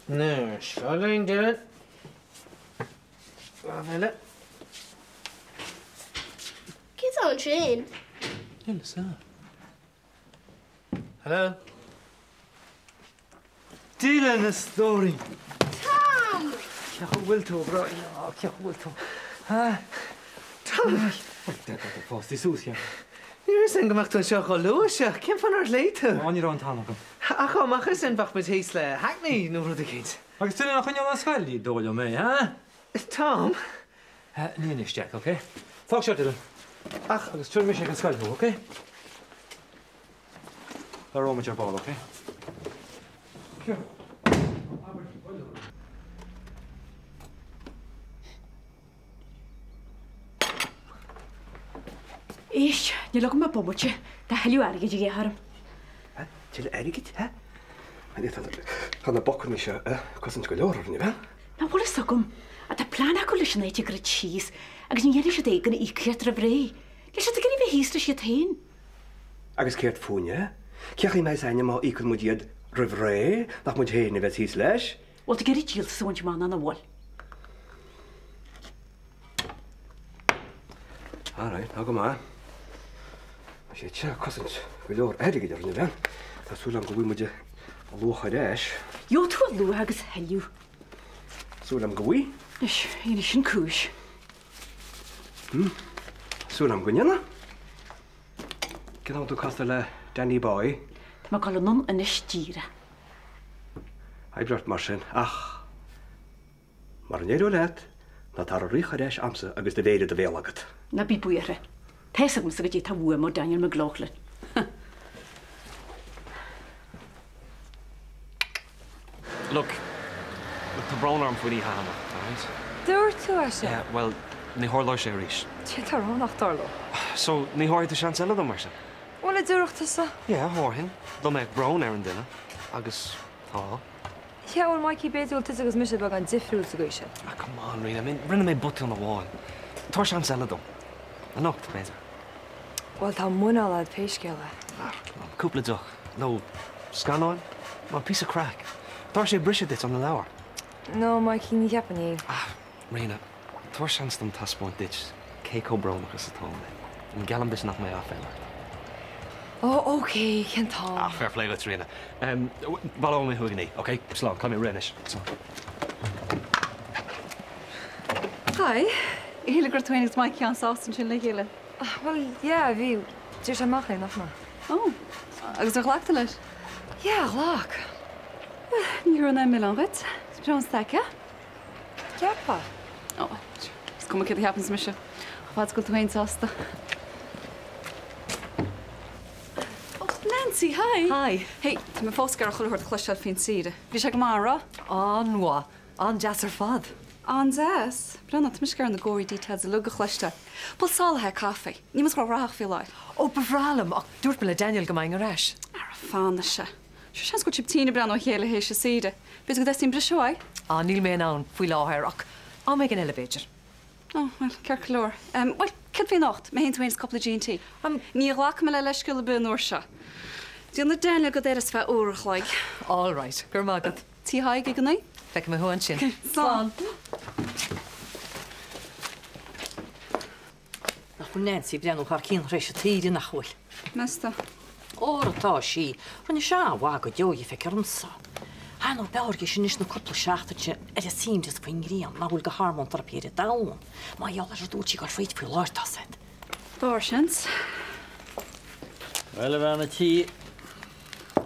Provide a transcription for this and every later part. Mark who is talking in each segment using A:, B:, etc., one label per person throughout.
A: Anois, seo linn Dylan. Lámh eile.
B: Cé tá ansin?
A: Níl fhios a'm. Hello? Dylan, a stóirín!
B: Tom!
A: Cén chaoi a bhfuil tú, a bhráithrín? Á, cén chaoi a bhfuil tú? Ha? Tom! Fástaí suas, yeah. Ní raibh fhios a'm go mbeadh tú anseo chomh luath seo. Cén fáth nár ghlaoigh tú? Á, ní raibh an t-am agam. Ach dá mbeadh fhios a'm bheadh muid thíos le Hackney nó rud eicínt. Agus Dylan á choinneáil ar scoil, ní dóigh liom é, ha? Tom! Ní anois, Jack, ok? Fág seo, Dylan. Ach, agus tabharfaidh mise ag an scoil thú, ok? Labhróidh muid ar ball, ok?
C: Éist, níl agam ach bomaite. Tá a thuilleadh airgid de dhíth orm.
D: Tuilleadh airgid, hé? Tá na bacanna seo ag cosaint go leor orainn, a bhean.
C: Nach bhfuil fhios agam. Ach tá plean acu leis an áit a dhruid síos agus ní dhéanfaidh siad é gan íocaíocht roimh ré. Níl siad ag iarraidh bheith thíos leis iad féin.
D: Agus céard fúinne? Cén chaoi a mbeidh fhios a'inne má íocann muid iad roimh ré, nach muid féin a bheas thíos leis?
C: Bhfuil tú ag iarraidh díoltas a bhaint amach nó nach bhfuil?
D: Alright, tá go maith. Tá siad seo ag cosaint go leor airgid orainn, a bhean. Tá súil agam go bhfaighidh muid a luach ar ais.
C: Gheobhaidh tú a luach agus a thuilleadh.
D: Súil agam go bhfaighidh.
C: Anois, dhéanfaidh sin cúis.
D: Súil agam go ndéanfaidh. Cén am tú castar le Danny Boy?
C: Tá mé ag dul anonn anois díreach.
D: Oibrigh ort mar sin, ach mara n-éireoidh leat, ná tar ar aon chor ar ais a'msa agus do mhéir i do bhéal agat.
C: Ná bí buartha. Tá fhios agamsa goidé tá uaim ó Daniel McLaughlin.
E: Look, look, tá brón orm faoin oíche anocht, alright?
F: Dúirt tú é sin.
E: Yeah, bhuel, ní tharlóidh sé arís.
F: Cé tá a rá nach dtarlódh?
E: So, ní thabharfaidh tú seans eile dom, mar sin?
F: Bhuel, a dúirt tusa.
E: Yeah, thabharfainn, dá mbeadh brón ar an duine, agus tá.
F: Yeah, bhuel, Mikey, b'fhéidir go bhfuil tusa agus mise beagán difriúil sa gcaoi sin.
E: Ah, come on, Ríona, I mean, rinne mé botún amháin. Tabhair seans eile dom. Anocht, b'fhéidir.
F: Bhuel, tá muineál a'd pé scéal é.
E: Ah, come on, cúpla deoch, nó scannán, nó píosa craic. Tabharfaidh sé briseadh duit ó na leabhair.
F: No, Mikey, ní cheapaim é.
E: Ah, Ríona, tabhair seans dom taispeáint duit cé chomh brónach is atá mé. And geallaim duit nach mbeidh aiféala ort.
F: Oh, ok, cén t-am?
E: Ah, fair play duit, Ríona. Baileoidh mé thú ag a naoi, ok? Slán, caithfidh mé rith anois. Slán.
G: Hi. Shíl go raibh tú féin agus Mikey an-sásta ansin le chéile.
F: Bhuel, yeah, bhí. D'iarr sé amach é, nach maith?
G: Ó, agus ar ghlac tú leis?
F: Yeah, ghlac.
G: Bhuel, ní thabharfainn aon mhilleán dhuit. Is breá an staic é.
F: Ceapfá?
G: Ó, is cuma céard a cheapanns mise, chomh fada is go bhfuil tú féin sásta. Ó, Nancy, hi!
H: Hi.
G: Hey, tá mé fós ag iarraidh chuile shórt a chloisteáil faoin tsaoire. Bhí sé go maith, an raibh?
H: An-mhaith. An-deas ar fad.
G: An-deas. Breathnaigh, tá mise ag iarraidh na gory details uilig a chloisteáil. Pulsáil le haghaidh caife. Níl muid róghnóthach faoi láthair.
H: Ó, ba bhreá liom, ach dúirt mé le Daniel go mbeinn ar ais.
G: Ara, fanfaidh sé. Sure, seans go bhfuil sibh tinn ag breathnú ar a chéile théis an saoire. B'fhéidir go dteastaíonn briseadh uaidh.
H: Á, níl mé in ann faoi láthair, ach am éigin eile, b'fhéidir.
G: Ó, bhuel, ceart go leor. Bhuel, céard faoi anocht? Mé féin, tú féin is cúpla G&T. Ní ghlacfaidh mé le leithscéal ar bith an uair seo. Déanfaidh Daniel go d'uireasa feadh uair an chloig.
H: All right, go raibh maith agat.
G: Tigh Thaidhg ag a naoi.
H: Feicfidh mé thú ansin.
G: Slán.
I: Nach bhfuil Nancy ag breathnú thar cionn tar éis an tsaoire, nach bhfuil?
G: Meas tú?
I: Óra tá sí. Rinne sí an-mhaith go deo dhi, feictear domsa. Ar ndóigh, b'fhearr dhi anois na cúpla seachtain sin ar a suaimhneas faoin ngrian nach bhfuil de hormón therapy ar an domhan. Mar gheall ar a dúirt sí ag dul fríd faoi láthair, tá said.
G: B'fhearr, seans.
J: Bhuel, a bhean a' tí,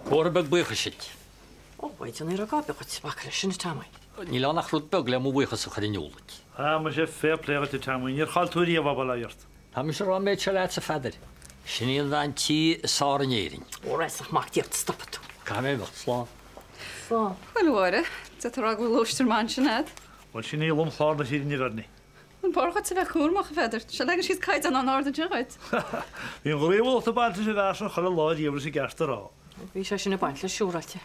J: comhartha beag buíochais duit.
I: Ó, b'fhéidir ní raibh gá beag duit bacadh leis sin, a Tommy.
J: Níl ann ach rud beag le mo bhuíochas a chur in iúl duit.
K: Ah, muise, fair play dhuit, a Tommy, níor chaill tú riamh bail ó Dhia ort.
J: Tá mise ag rá an méid seo leatsa, a Pheadair. Sin í an bhean tí is fearr in Éirinn.
I: Ó, a mhac Dé, stopfaidh tú.
J: Caithfidh mé imeacht. Slán.
I: Slán.
G: Bhuel, a Mháire, d'fhéadfá a rá go bhfuil lobster maith ansin a'd.
K: Bhuel, sin í lomchlár na fírinne, a Bhernie.
G: An b'fhearr dhuit a bheith cúramach, a Pheadair? Sea, leagann siad caighdeán an-ard ansin dhuit.
K: Bhí an ghraobhalach ag baint leis an bhfear sin chuile lá riamh leis an gceart a rá.
I: Bhí sé sin ag baint le siúráilte.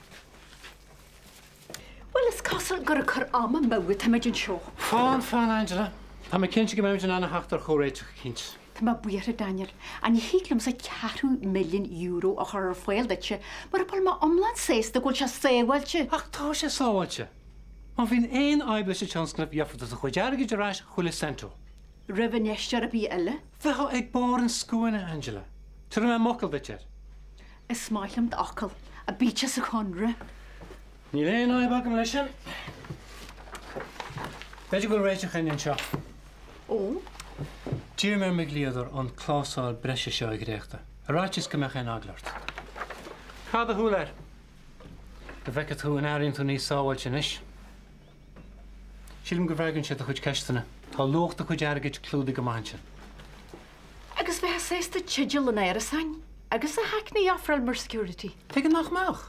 C: Bhuel, is cosúil gur ag cur ama amú atáimid anseo.
A: Fan, fan, Angela. Tá mé cinnte go mbeimid in ann a theacht ar chomhréiteach eicínt.
C: Tá mé buartha, Daniel. Ach ní thig liomsa ceathrú milliún euro a chur ar fáil duitse mura bhfuil mé iomlán sásta go bhfuil sé sábháilte.
A: Ach tá sé sábháilte. Má bhíonn aon fhadhb leis an tionscnamh, gheobhaidh tú do chuid airgid ar ais chuile cent.
C: Roimh infheisteoir ar bith eile.
A: Bheifeá ag barr an scuaine, Angela. Tabharfaidh mé m'fhocal duit air.
C: Is maith liom d'fhocal, a bítear sa chonradh.
A: Níl aon fhadhb agam leis sin. B'fhéidir go bhfuil réiteach againn anseo.
C: Ó?
A: D'iarr mé ar mo dhlíodóir an clásal breise seo a dhréachtadh, ar fhaitíos go mbeadh aon eagla ort. Caith do shúil air. Go bhfeice tú an airíonn tú níos sábháilte anois. Sílim go bhfreagraíonn sé do chuid ceisteanna. Tá luach do chuid airgid clúdaithe go maith ansin.
C: Agus bheifeá sásta teideal an árasáin agus an hackney a ofráil mar security.
A: Tuige nach mbeadh?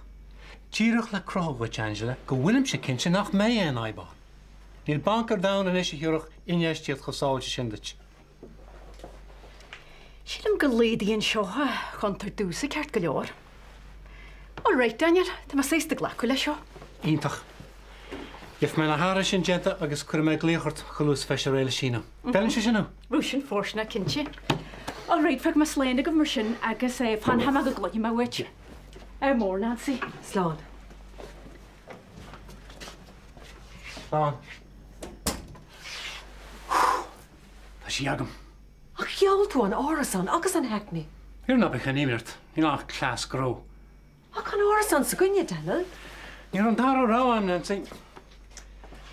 A: Díreach le cruthú dhuit, Angela, go bhfuilimse cinnte nach mbeidh aon fhadhb ann. Níl banc ar domhan anois a thabharfadh infheistíocht chomh sábháilte sin duit.
C: Sílim go laghdaíonn seo an chontúirt domhsa ceart go leor. All right, Daniel, tá mé sásta glacadh leis seo.
A: Iontach. Gheobhaidh mé na hathruithe sin déanta agus cuirfidh mé glaoch ort chomh luath is a bheidh sé réidh le síniú. Feileann sé sin thú?
C: Bheadh sin fóirsteanach, cinnte. All right, fágfaidh mé slán agaibh mar sin agus fanfaidh mé go gcloisfidh mé uait. Ádh mór, Nancy.
H: Slán.
A: Slán. Tá sí agam.
H: Ach gheall tú an árasán agus an hackney.
A: Here ná bíodh aon imní ort, níl ann ach cleas gnó.
H: Ach an árasán s'againne, Daniel.
A: Ní raibh an dara rogha agam, Nancy.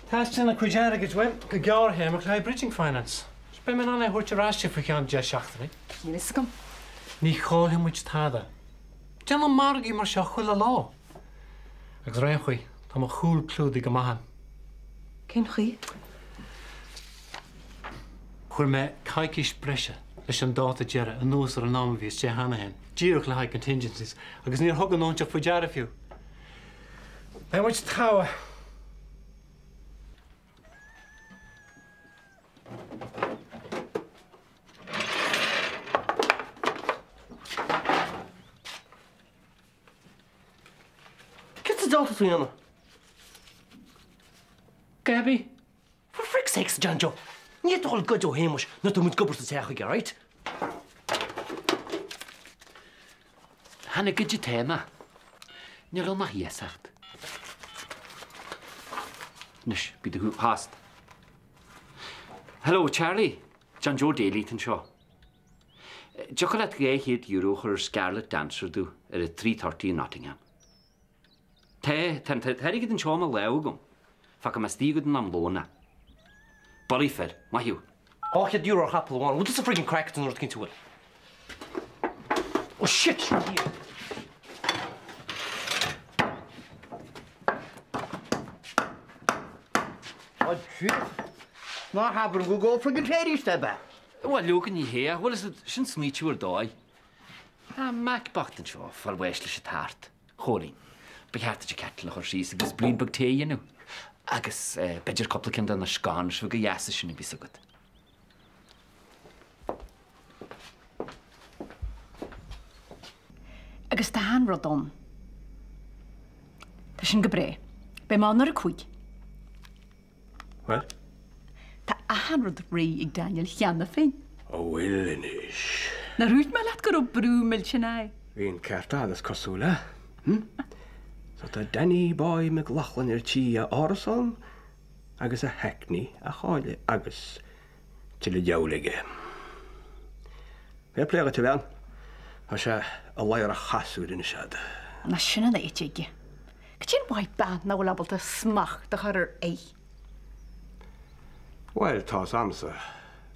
A: Theastaigh an chuid airgid uaim go gearrthéarmach le haghaidh bridging finance. Beidh mé in ann é a thabhairt ar ais di faoi cheann 10 seachtainí.
H: Níl fhios agam.
A: Ní chaillfidh muid tada. Déanaim margaí mar seo chuile lá. Agus ar aon chaoi, tá mo chúl clúdaithe go maith agam.
H: Cén chaoi?
A: Chuir mé coicís breise leis an dáta deiridh anuas ar an am a bhí istigh cheana féin, díreach le haghaidh contingencies, agus níor thug an óinseach faoi deara fiú. Beidh muid togha.
L: Céard sa diabhal atá tú a dhéanamh?
A: Gaby?
L: For frick's sakes, John Joe, ní tú a ghoid ó Shéamuis nuair atá muid ag obair sa teach aige, right?
M: Chan ag goid atá mé. Níl ann ach iasacht. Anois, bí do thost. Hello, Charlie. John Joe Daly atá anseo. Dtiocfadh leat €200 a chur ar Scarlet Dancer domh ar a 3:30 i Nottingham? Tá, tá an t-airgead anseo i mo lámh agam. Fágfaidh mé istigh agat in am lóin é. Bullaí fir, maith thú.
L: €200 ar chapall amháin. Bhfuil tusa friggin cracked nó rud eicínt an bhfuil? Oh shit! Sin Dia.
N: Oh shit! Ná habair go gcomhfraigh an t-arís ab ea?
M: Bhuel, leoga ní hea, bhfuil fhios agat, sin smaoitiú ar dóigh. Tá Mac bocht anseo ag fáil bháis leis an tart. Chóilín, ba cheart duit an kettle a chur síos agus braon beag tae a dhéanamh. Agus b'fhéidir cúpla ceann de na scones bheaga dheasa sin a bhíos agat.
C: Agus tá an rud ann. Tá sin go breá. Beidh mé ann ar a 5.
D: Bhuel?
C: Tá achan rud réidh ag Daniel cheana féin.
D: An bhfuil anois?
C: Nár dhúirt mé leat go raibh brú millteanach air?
D: Bhí an ceart agat, is cosúil, eh? Hm? So tá Danny Boy McLaughlin ar tí a árasán agus a hackney a chailleadh agus tuilleadh diabhail aige. Fair play dhuit, a bhean. Tá sé i ladhar an chasúir anois a'd.
C: Ná sin an áit aige. Cad é an mhaith bean nach bhfuil ábalta smacht a chur ar fhear?
D: Bhuel, tá's a'msa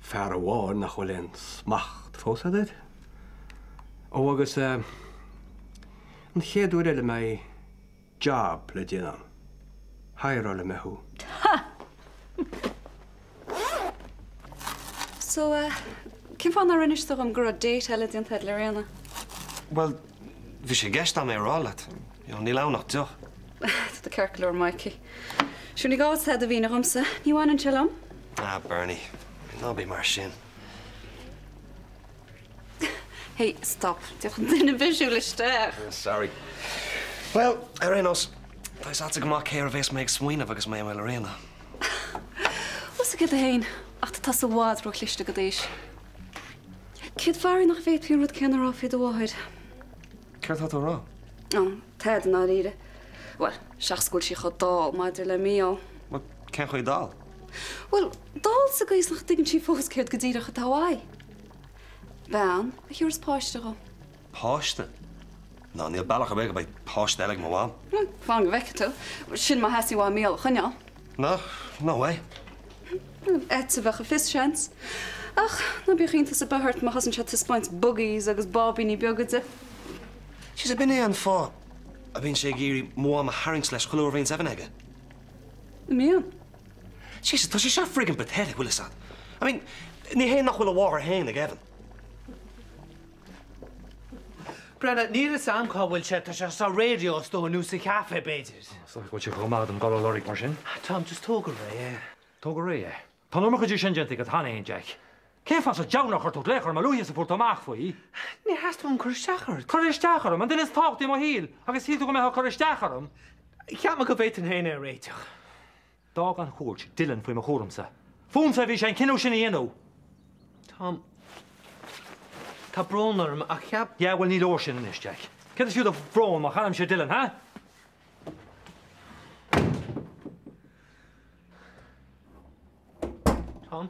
D: fear amháin nach bhfuil aon smacht fós a'd air. Ó agus eh, an chéad uair eile a mbeidh job le déanamh, hireálfaidh mé thú.
C: Ha!
G: So, eh, cén fáth nár inis tú dhom go raibh date eile déanta agat le Ríona?
E: Bhuel, bhí sé i gceist a'm é a rá leat. You know, níl ann ach deoch.
G: Tá tú ceart go leor, Mikey. Sure, ní gá duit tada a mhíniú dhomsa. Ní bhaineann sé liom.
E: Ah, Bernie, ná bí mar sin.
G: Hey, stop. D'fhéadfadh duine ar bith siúl isteach.
E: Sorry. Bhuel, ar aon nós, tá fhios a'dsa go maith cé air a bhéas mé ag smaoineamh agus mé amuigh le Ríona.
G: Bhfuil fhios agat féin, ach tá tusa i bhfad róchliste do d'aois. Céard fear nach bhféadfaí an rud céanna a rá faoi do mháthair?
E: Céard tá tú a rá?
G: Ó, tada i ndáiríre. Bhuel, seachas go bhfuil sí chomh dall maidir le Mícheál.
E: Bhuel, Cén chaoi dall?
G: Bhuel, dall sa gcaoi is nach dtuigeann sí fós céard go díreach atá uaidh. Bean a thiúrfas páiste dhó.
E: Páiste? Ná níl bealach ar bith go mbeidh páiste eile ag mo mham.
G: Fan go bhfeicfidh tú. Sin má theastaíonn uaidh a mbéal a choinneáil.
E: No, no way.
G: Ait a bheadh a fios, seans. Ach ná bíodh iontas ar bith ort má thosaíonn sé ag taispeáint buggies agus báibíní beaga di.
E: Jeez, ab in é an fáth a bhíonn sé ag iarraidh mo mham a tharraingt leis chuile uair a bhíonns Evan aige?
G: An mbíonn?
E: Jesus, tá sé seo friggin' pathetic, bhfuil fhios a'd. I mean, ní hé nach bhfuil a mháthair fhéin ag Evan.
A: Brenna, níl fhios a'm cá bhfuil sé, tá sé sa radio is dóigh nó sa chaife, b'fhéidir.
L: Is dóigh go bhfuil sé chomh maith dom dul á lorg mar sin.
A: Tom, just tóg ar aghaidh é.
L: Tóg ar aghaidh é. Tá an iomarca de sin déanta agat cheana féin, Jack. Cén fáth sa deabhal nár chuir tú glaoch orm a luaithe is a fuair tú amach faoi?
A: Níor theastaigh uaim cur isteach ort.
L: Cur isteach orm? An duine is tábhachtaí i mo shaol agus shíl tú go mbeifeá ag cur isteach orm?
A: Cheap mé go bhféadfainn féin é a réiteach.
L: D'fhág an chúirt Dylan faoi mo chúramsa. Fúmsa a bhí sé an cinneadh sin a dhéanamh.
A: Tom, tá brón orm ach cheap.
L: Yeah, bhuel ní leor sin anois, Jack. Céard is fiú do bhrón má chaillimse Dylan, ha?
A: Tom?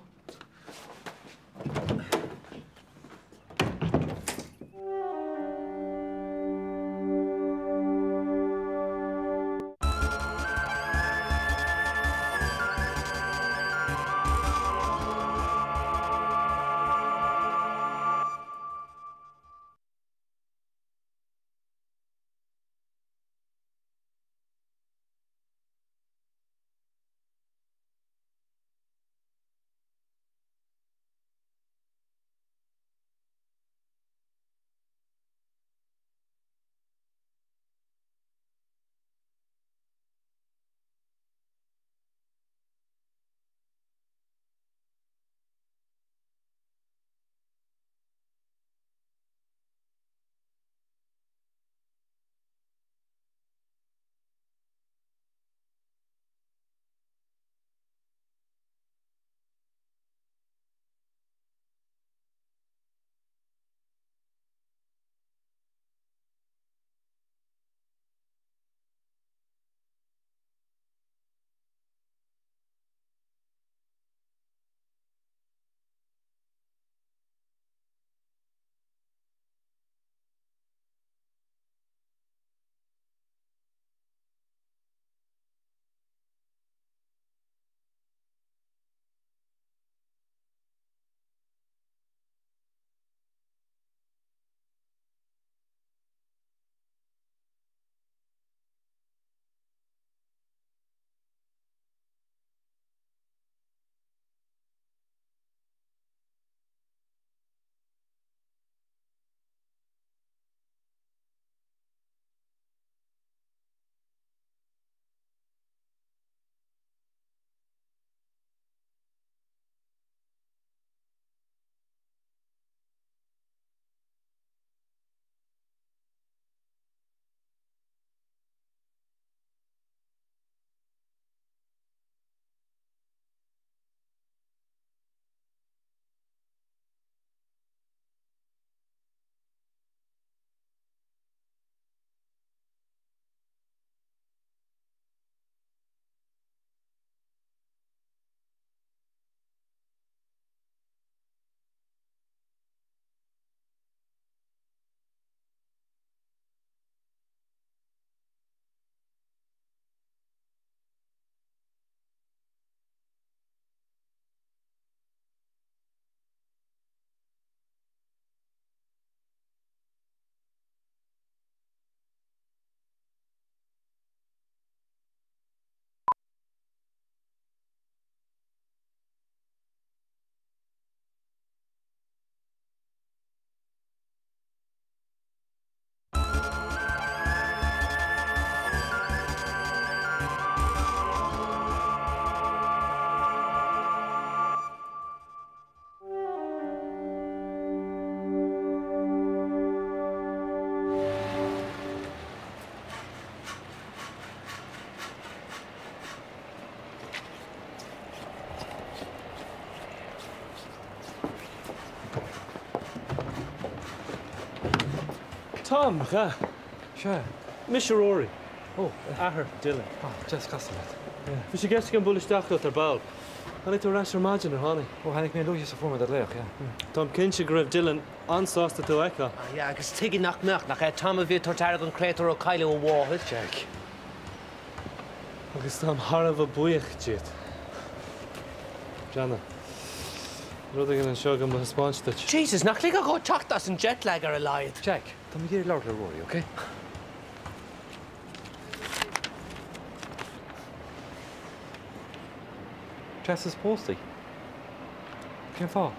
K: Tom, nach ea?
L: Sea.
K: Mise Rory.
L: Ó.
K: Athair Dylan.
L: Ah, deas casadh leat.
A: Bhí sé i gceist agam bualadh isteach leat ar ball. Tháinig tú ar ais ar maidin, ar tháinig?
E: Ó, tháinig mé luaithe is a fuair mé do ghlaoch, yeah.
A: Táim cinnte go raibh Dylan an-sásta tú a fheiceáil.
L: Ah yeah, agus tuige nach mbeadh, nach é Tom a bhí ag tabhairt aire don chréatúr ó cailleadh a mháthair?
A: Jack. Agus táim thar a bheith buíoch díot. Breathnaigh. Rud éigin anseo agam le thaispeáint duit.
L: Jesus, nach ligfeadh dhó teacht as an jet lag ar a laghad.
E: Jack, táim ag iarraidh labhairt le Rory, ok? Teastas pósta. Cén fáth?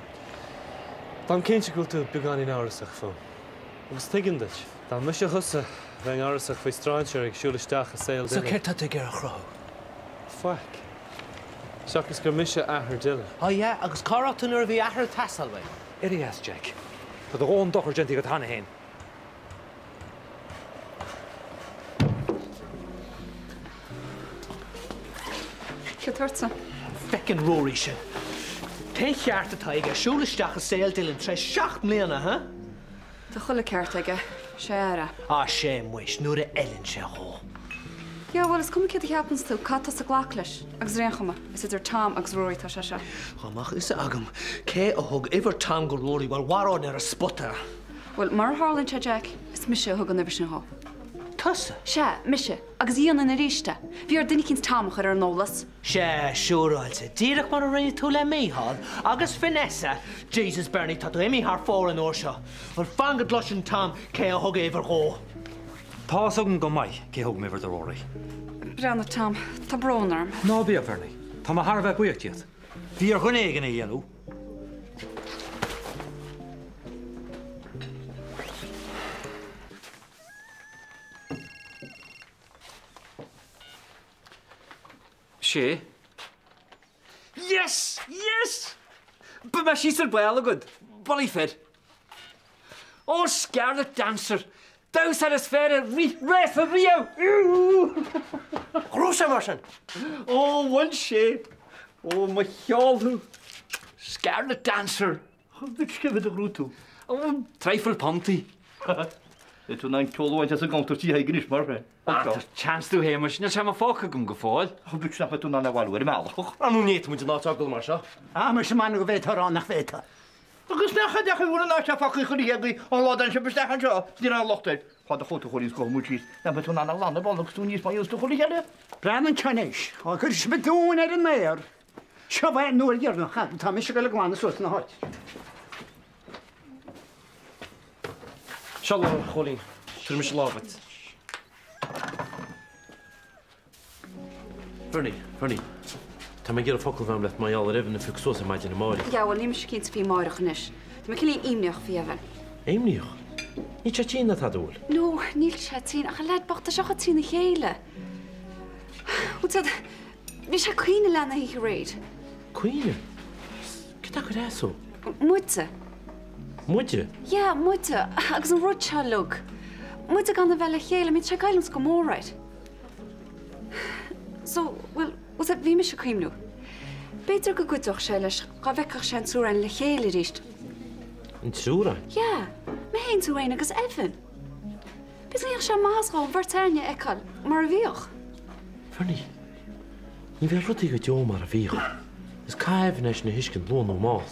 A: Táim cinnte go bhfuil tú beagáinín amhrasach fúm. Agus tuigim duit. Dá mba mise thusa, bheinn amhrasach faoi strainséir ag siúl isteach i saol
L: So
A: duine.
L: céard tá tú ag iarraidh a chruthú?
A: Faic. Seachas gur mise athair Dylan.
L: Oh yeah, agus cá raibh tú nuair a bhí athair ag teastáil uaidh?
E: Éirigh as, Jack. Tá do dhóthain dochair déanta agat cheana féin.
G: Céard tá ortsa?
L: Feckin' Rory sin. Cén cheart atá aige siúl isteach i saol Dylan tar éis 7 mbliana, huh?
G: Tá chuile ceart aige. Sé a fhear é.
L: Ah, sé muis, nuair a fheileann sé dhó.
G: Yeah, bhuel, is cuma céard a cheapanns tú, caithfidh tusa glacadh leis. Agus ar aon chuma, is idir Tom agus Rory atá sé seo.
L: Dá mbeadh fhios agam cé a thug uimhir Tom go Rory, bhuel, mharóinn ar an spota é.
G: Bhuel, mar a tharlaíonn sé, Jack, is mise a thug an uimhir sin dhó.
L: Tusa?
G: Sea, mise. Agus dhéanfainn arís é. Bhí ar duine eicínt Tom a chur ar an eolas.
L: Sea, siúráilte. Díreach mar a rinne tú le Mícheál agus Vanessa. Jesus, Bernie, tá tú imithe thar fóir an uair seo. Bhuel, fan go gcloiseann Tom cé a thug uimhir dhó.
E: Tá fhios agam go maith cé thug m'uimhir do Rory.
G: Breathnaigh, Tom, tá brón orm.
E: Ná bíodh, Bernie. Tá mé thar a bheith buíoch díot. Bhí ar dhuine éigin é a dhéanamh.
M: Sé. Yes! Yes! Beidh mé síos ar ball agat, bulaí fir. Ó, Scarlet Dancer! Damhsóir is fearr a rith rása riamh!
L: Raibh sé mar sin!
M: Ó, bhain sé! Ó, mo cheol thú! Scarlet Dancer!
N: Cé mhéad a ghnóthaigh tú?
M: Ó, traidhfil puntaí.
N: Beidh tú in ann ceol a bhaint as an gcuntar tí thig anois mar sin.
M: Ah, tá chance tú Shéamais, níl sé i mo phóca agam go fóill.
N: Ach b'fhéidir nach mbeidh tú in ann é a bhailiú ar an mbealach.
L: Ar ndóigh ní fhéadfaidh muid an áit a fhágáil mar seo.
N: Ah, muise m'anam go bhféadfá a rá nach bhféadfá. Agus nach ea deachaigh bhur n-áit fágtha chuir agaibh an lá d'fhan sibh isteach anseo is ní raibh locht air. Fad a chuaigh tú chomh go muid síos nach mbeidh tú in ann a ghlanadh ar ball agus tú níos mó fhios do chuile cheile.
O: Breathnaigh anseo anois, á gcuirfidh sibh an dún ar an aer. Seo é an uair dheireanach atá mise ag dul ag glanadh suas na háit.
L: Seo lámh, a Chóilín. Tabharfaidh mise lámh duit.
K: Bernie, Bernie, tá mé ag iarraidh focal a bheith agam leat mar gheall ar Evan a phiocadh suas ar maidin amáireach.
G: Yeah, bhuel, níl mise cinnte faoi amáireach anois. Tá mé cineál imníoch faoi Evan.
K: Imníoch? Níl sé tinn ná tada, an bhfuil?
G: No, níl sé tinn, ach an leaid bocht, tá sé chomh trína chéile. Bhuel, tá, bhí sé ag caoineadh leath na hoíche aréir.
K: Caoineadh? Cad é a chuir as dó?
G: Muide.
K: Muide?
G: Yeah, muide, agus an rud seo uilig. Muide gan a bheith le chéile, I mean, tá sé ag goilliúint go mór air. So, bhuel, was it, bhí mise ag cuimhniú. B'fhéidir go gcuideodh sé leis dhá bhfeicfeadh sé an triúr againn le chéile arís.
K: An triúr againn?
G: Yeah, mé féin, tú féin agus Evan. B'fhéidir go ndéanfadh sé maitheas dhó an bheirt againne a fheiceáil mar a bhíodh.
K: Bernie, ní bheidh rudaí go deo mar a bhíodh. Is caithfidh Evan é sin a thuiscint luath nó mall.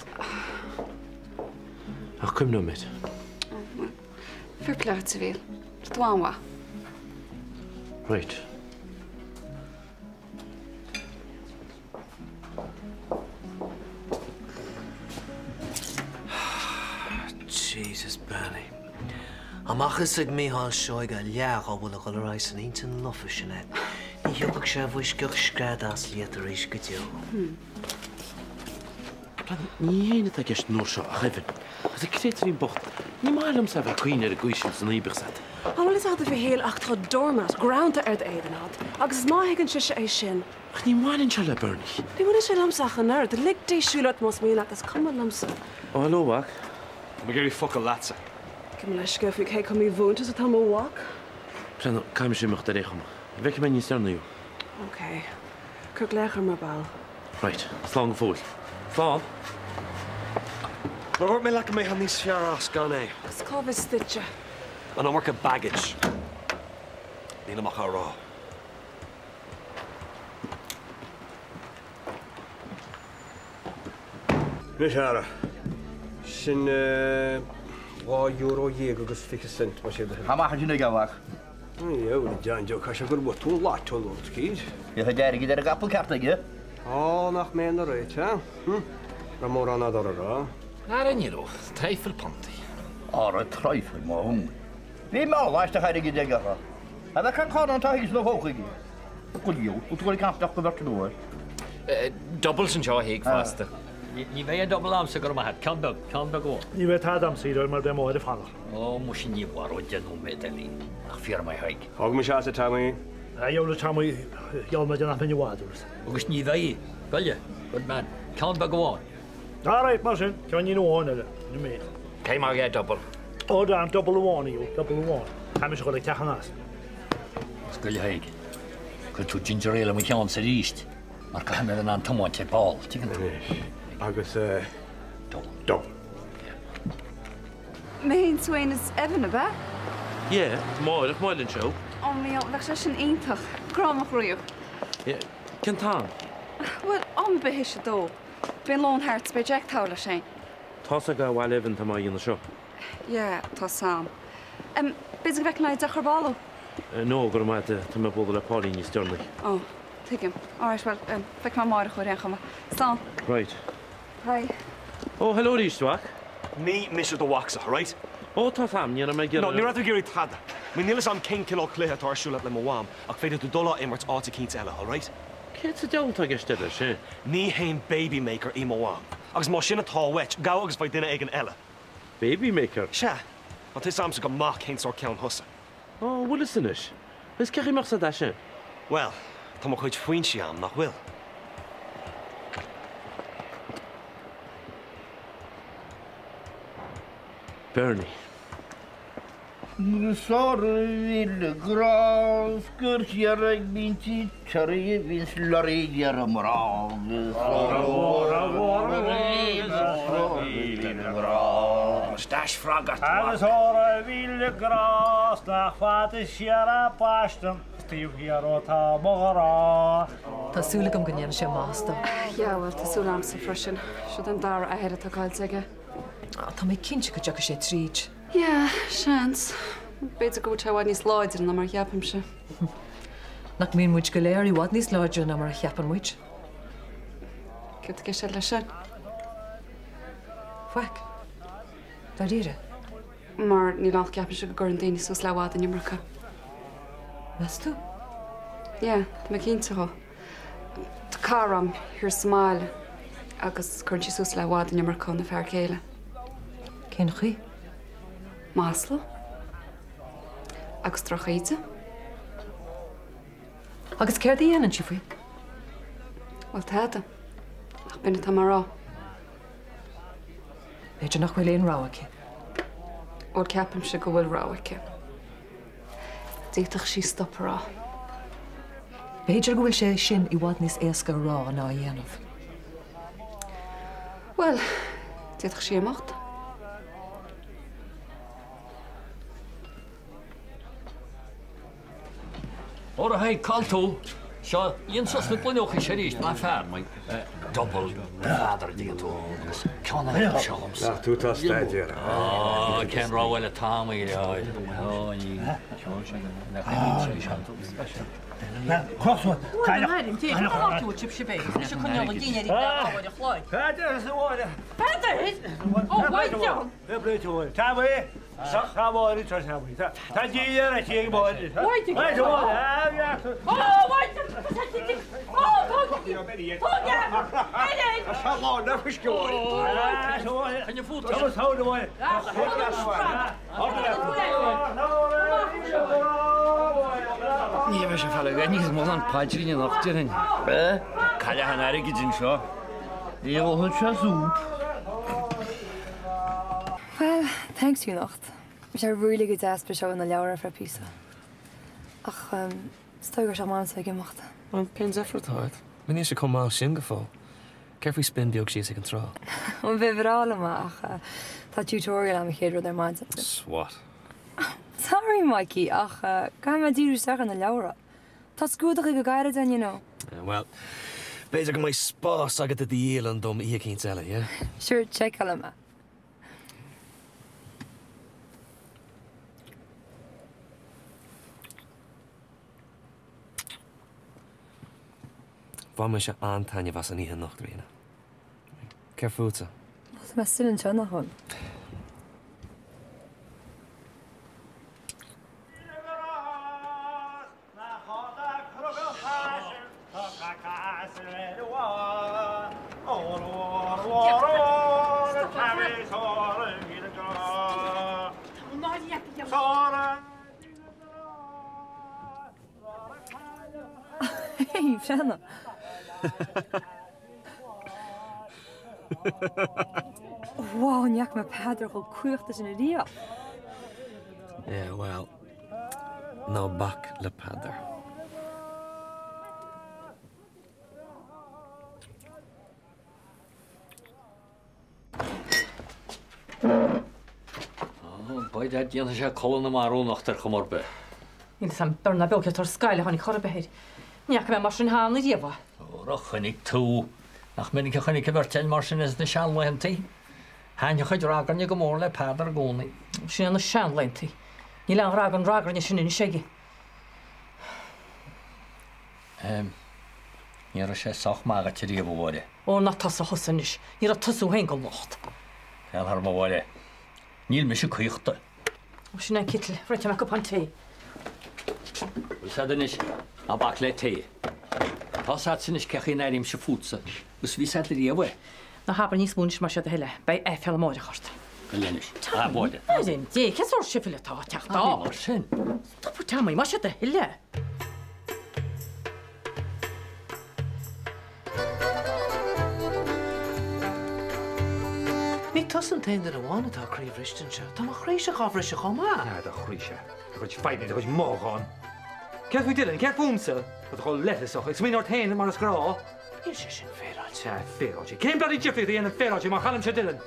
K: Ach cuimhneoidh mé air.
G: Oh, well, fair play duit, a Mhíl. Tá tú an-mhaith.
K: Right.
L: Jesus, Bernie. Dá mbeadh fhios ag Mícheál Seoige a leath dhá bhfuil ag dul ar aghaidh san intinn lofa sin air, ní thiocfadh sé i bhfoisceacht scread as liat arís go deo.
K: Ní hé atá i gceist an uair seo ach Evan. Agus an créatúirín bocht, ní maith liomsa a bheith ag cuimhneamh ar an gcaoi sin san aoibh agat.
P: An bhfuil fhios agat a Mhichíl ach tá doormat greanta ar d'éadan agat agus is maith a thuigeann sise é sin.
K: Ach ní bhaineann sé le Bernie.
P: Ní bhaineann sé liomsa ach an oiread. Lig di siúl ort más mian leat, is cuma liomsa.
K: Ó hello, a mhac.
E: Tá mé ag iarraidh focal leatsa.
P: Gabh mo leithscéal faoi cé chomh mímhúinte is atá mo mhac.
K: Breathnaigh, caithfidh mise imeacht ar aon chuma. Feicfidh mé níos deireanaí thú.
P: Ok. Cuir glaoch orm ar ball.
K: Right. Slán go fóill. Slán!
E: Mar a dúirt mé leat go mbeifeá níos fearr as gan é.
P: Agus cá bhfios duitse?
E: An iomarca baggage. Nílim ach á rá.
D: Anois ara, sin €12 agus 20 cent, más é do thoil.
N: Tá maith ansin aige, a mhac.
D: Dheabhail, a John Joe, caithfidh sé gur bhuaigh tú an lotto nó rud eicínt.
N: Bhí a chuid airgid ar an gcapall ceart aige.
D: Á, nach mé na réite, a? Hm? Raibh mórán eadar a rá.
K: Ara ní raibh. Traidhfil puntaí.
N: Ara traidhfil, má thung. Bhí mála aisteach airgid aige orthu. A bheith can cárna an taithí sna hócaigh. Go deo, go dtug an ceanntach go bheirt nua.
M: Doubles anseo a Thaidhg fosta.
J: Ní bheidh aon double a'msa, go raibh maith a't. Ceann beag, ceann beag amháin.
Q: Ní bheidh tada a'msa either mar beidh Máire ag fanacht.
J: Ó, muise ní mhairfeadh deich nóiméad eile í. Nach fíor maith a Thaidhg.
D: Fágfaidh mise as a Tommy.
Q: A dheabhail a Tommy, gheall mé di nach mbeinn i bhfad uait.
J: Agus ní bheidh. Goile, good man. Ceann beag amháin.
Q: All right, mar sin, ceainnín amháin eile, ní mé.
M: Caithfidh mé dhá double.
Q: Ó, damn, double amháin a Hugh, double amháin. Tá mise ag dul ag teach an as.
J: Agus goile a Thaidhg, cuir tú ginger ale i mo cheannsa arís, mar caithfidh mé a bheith in ann tiomáint ar ball, tuigeann tú.
D: Anois, agus eh,
J: Double.
D: Double.
G: Mé féin, tú fhéin is Evan, ab ea?
K: Yeah, amárach, más maith leat anseo.
G: Ó, Mícheál, bheadh sé sin iontach. Grá mo chroí.
K: Yeah, cén t-am?
G: Bhuel, am ar bith théis a dó. Beidh an lón thart, beidh Jack togha leis fhéin.
K: Tá's ag a bhaile Evan tá mé a dhéanamh seo.
G: Yeah, tá 's a'm. Em, b'fhéidir go bhfeicfidh mé deoch ar ball thú?
K: No, go raibh maith a't, tá mé ag bualadh le Pauline níos deireanaí.
G: Oh, tuigim. Alright, bhuel, em, feicfidh mé amárach thú ar aon chuma. Slán.
K: Right.
G: Hi.
K: Oh, hello arís, a mhac.
E: Ní mise do mhacsa, alright?
K: Oh, tá 's a'm, ní raibh mé ag iarraidh.
E: No, ní raibh tú ag iarraidh tada. I mean, níl 'fhios a'm cén cineál cluiche atá ar siúl a't le mo mham, ach féadfaidh tú dul á imirt áit eicínt eile, alright?
K: Céard sa diabhal atá i gceist a't leis sin?
E: Ní haon baby maker í mo mham. Agus más sin atá uait, gabh agus faigh duine éigin eile.
K: Baby maker?
E: Sea. Tá 'fhios a'msa go maith cén sórt ceann thusa.
K: Ó, bhfuil 'fhios anois. Is cén chaoi a mbeadh 's a'd é sin?
E: Bhuel, tá mo chuid foinsí a'm, nach bhfuil?
K: Bernie.
N: Sár-mhíle grá 's gur thiar ag bíntí Toraí a bhíonns lorry ar a mná agus sár-mhíle grá.
M: Moustache frog ort,
Q: Agus óra mhíle grá 's nach fada siar a baisteadh 's taobh thiar ó tá mo ghrá.
H: Tá súil agam go ndéanfaidh sé maitheas dó.
G: Yeah, bhuel, tá súil agamsa freisin. Siod an dara athair atá caillte aige.
H: Tá mé cinnte go dtiocfaidh sé tríd.
G: Yeah, seans. B'fhéidir go bhfuil sé i bhfad níos láidre ná mar a cheapaimse.
H: Nach mbíonn muid go léir i bhfad níos láidre ná mar a cheapann muid?
G: Céard atá i gceist leis sin?
H: Faic. Dáiríre.
G: Mar níl ann ach ceapaimse go gcuireann daoine suas le i bhfad an iomarca.
H: Meas tú?
G: Yeah, tá mé cinnte dhó. Tá cara a'm thiar sa mbaile agus cuireann sí suas le i bhfad an iomarca óna fear céile.
H: Cén chaoi?
G: Masla. Agus drochíde.
H: Agus céard a dhéanann sí faoi?
G: Bhuel, tada. Ach b'in atá mé a rá.
H: B'fhéidir nach bhfuil aon rogha aici.
G: Bhuel, ceapaimse go bhfuil rogha aici. D'fhéadfadh sí stop a rá.
H: B'fhéidir go bhfuil sé sin i bhfad níos éasca a rá ná a dhéanamh.
G: Bhuel, d'fhéadfadh sí imeacht.
J: Óra a Thaidhg, cá'il tú? Seo, líon suas na gloineochaí seo arís, maith fear. Double, Peadar, an dtuigeann tú, agus ceann eile acu seo dhomsa.
D: Nach tú atá ag staidéar.
J: Á, cén rogha eile atá a'm, a dheartháir?
M: Ní bheidh sé fada againn níos mó ná an paidrín anocht, déarfainn. Cailleadh an airgid anseo.
N: Ní ólfaidh sé súp.
F: Bhuel, thanks to you anocht. Bhí sé really go deas briseadh ó na leabhair ar feadh píosa. Ach is dóigh go raibh sé am ag imeacht.
E: Bhuel, cén deifir atá ort? Níl sé chomh mall sin go fóill. Céard faoi spin beag síos ag an trá?
F: Bhuel, ba bhreá liom é ach tá tutorial agam an chéad rud ar maidin.
E: Swat.
F: Sorry Mikey ach caithfidh mé díriú isteach ar na leabhra. Tá scrúduithe go gairid ann, you know.
E: Bhuel, B'fhéidir go mbeidh spás agat i do dhialann dom oíche eicínt eile, yeah?
F: Sure, seiceálfaidh mé.
E: Bhain mise an-taitneamh as an oíche anocht, Ríona. Céard fútsa?
F: Tá mé still anseo, nach bhfuil? Hey, Fianna. Wow, ní fhaca mé Peadar chomh caochta sin ariamh.
E: Yeah, well, ná bac le Peadar.
J: By dad, déanfaidh sé codladh na marbh anocht ar chuma ar bith.
I: Níl 'fhios a'm beir ná beo cé tor scaile a tháinig chor ar bith air. Ní fhaca mé mar sin cheana riamh é.
J: Óra, chonaic tú. Nach minic a chonaic an bheirt againn mar sin ins na seanlaethantaí. Thaitn a chuid ragairne go mór le Peadar i gcónaí.
I: Sin é na seanlaethantaí. Níl aon ghrá den ragairne sin anois aige.
J: Ahem. Ní raibh sé sách maith dhuit ariamh, a Mháire.
I: Ó, ná tosaigh thusa anois. Ní raibh tusa thú féin gan locht.
J: Féach orm, a Mháire. Níl mise caochta.
I: Ó, sin é an citeal. Réiteoidh mé cupán tae.
J: Bhfuil 's a'd anois, ná bac le tae. Tá 's a'dsa anois cé chaoi a n-airímse fútsa, agus bhí 's a'd riamh é.
I: Ná habair níos mó anois más é do thoil é. Beidh aiféala amáireach ort.
J: Gabh i leith anois. A Mháire.
I: A Mhuire Dé, cén sórt sifil atá ag teacht
J: Ná bí mar sin.
I: Stop, Tommy, más é do thoil é.
L: Ní tusa an t-aon duine amháin atá croíbhriste anseo. Tá mo chroíse dhá bhriseadh chomh maith.
A: Ah, do chroíse. Do chuid fadhbanna, do chuid mothúchán. Céard faoi Dylan? Céard fúmsa? Tá tú chomh leithleasach, ag smaoineamh ort féin mar is gnáth. Níl sé sin féaráilte. Ah, féaráilte. Cén bloody difríocht a dhéanann féaráilte má chaillimse Dylan?